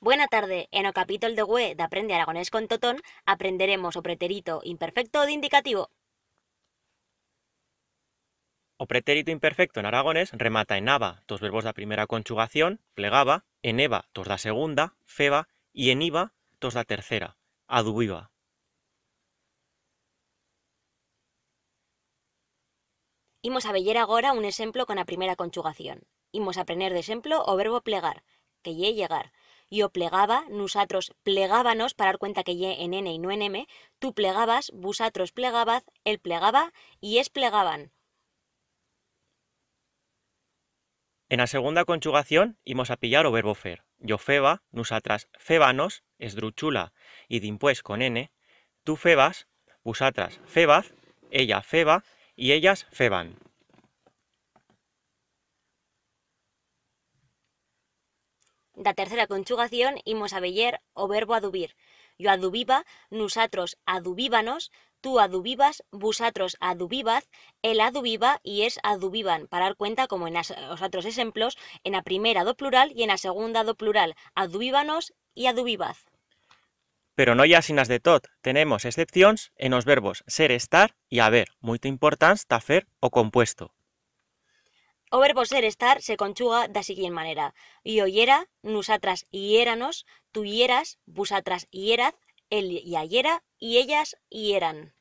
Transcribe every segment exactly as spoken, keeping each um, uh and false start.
Buena tarde. En o capítol de hue d'Aprende Aragonés con Totón aprenderemos o preterito imperfecto d'indicativo. O preterito imperfecto en aragonés remata en aba, tos verbos d'a primera conchugación, plegaba, en eba, tos d'a segunda, feba, y en iba, tos d'a tercera, adubiba. Imos a veyer agora un exemplo con a primera conchugación. Imos a prener d'exemplo o verbo plegar, que ye llegar. Yo plegaba, nusatros plegábanos, parar cuenta que ye en ene y no en eme, tu plegabas, vusatros plegabaz, él plegaba y es plegaban. En a segunda conchugación imos a pillar o verbo fer. Yo feba, nusatras fébanos, esdruchula y dimpués con ene, tu febas, vusatras febaz, ella feba y ellas feban. D'a tercera conchugación imos a veyer o verbo adubir. Yo adubiba, nusatros adubíbanos, tu adubibas, vusatros adubibaz, él adubiba y es adubiban, parar cuenta, como en as, os atros exemplos, en a primera d'o plural y en a segunda d'o plural, adubíbanos y adubibaz. Pero no ye asinas de tot, tenemos excepcions en os verbos ser, estar y haber, muito importants ta fer o compuesto. O verbo ser, estar se conchuga d'a siguient manera. Yo yera, nusatras yéranos, tu yeras, vusatras yeraz, él ya yera y ellas yeran.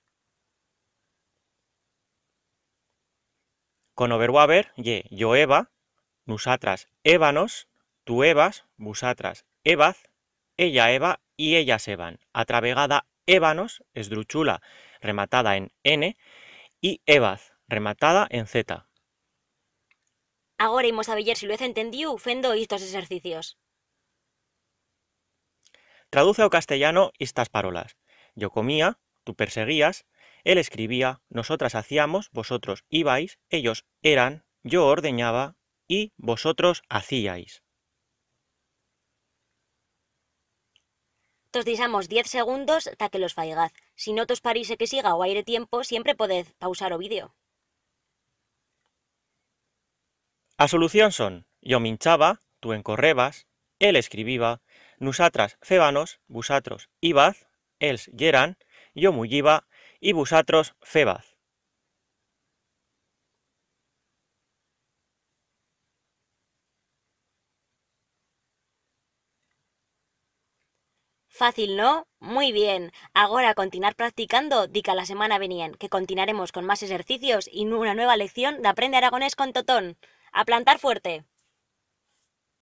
Con o verbo haber ye yo eba, nusatras ébanos, tu ebas, vusatras ebaz, ella eba y ellas eban. Atra vegada ébanos, esdruchula, rematada en ene, y ebaz, rematada en zeta. Agora imos a veyer si lo hez entendiu fendo istos exercicios. Traduce ao castellano istas parolas. Yo comía, tu perseguías, él escribía, nosotras hacíamos, vosotros ibais, ellos eran, yo ordeñaba y vosotros hacíais. Tos dixamos diez segundos ta que los faigaz. Si no tos parixe que siga guaire tiempo, siempre podez pausar o vídeo. As solucions son: yo minchaba, tu encorrebas, él escribiba, nusatras fébanos, vusatros ibaz, ells yeran, yo muyiba y vusatros febaz. Fácil, no? Muy bien. Agora a continuar practicando dica la semana venient, que continuaremos con más exercicios y una nueva lección d'Aprende Aragonés con Totón. A plantar fuerte!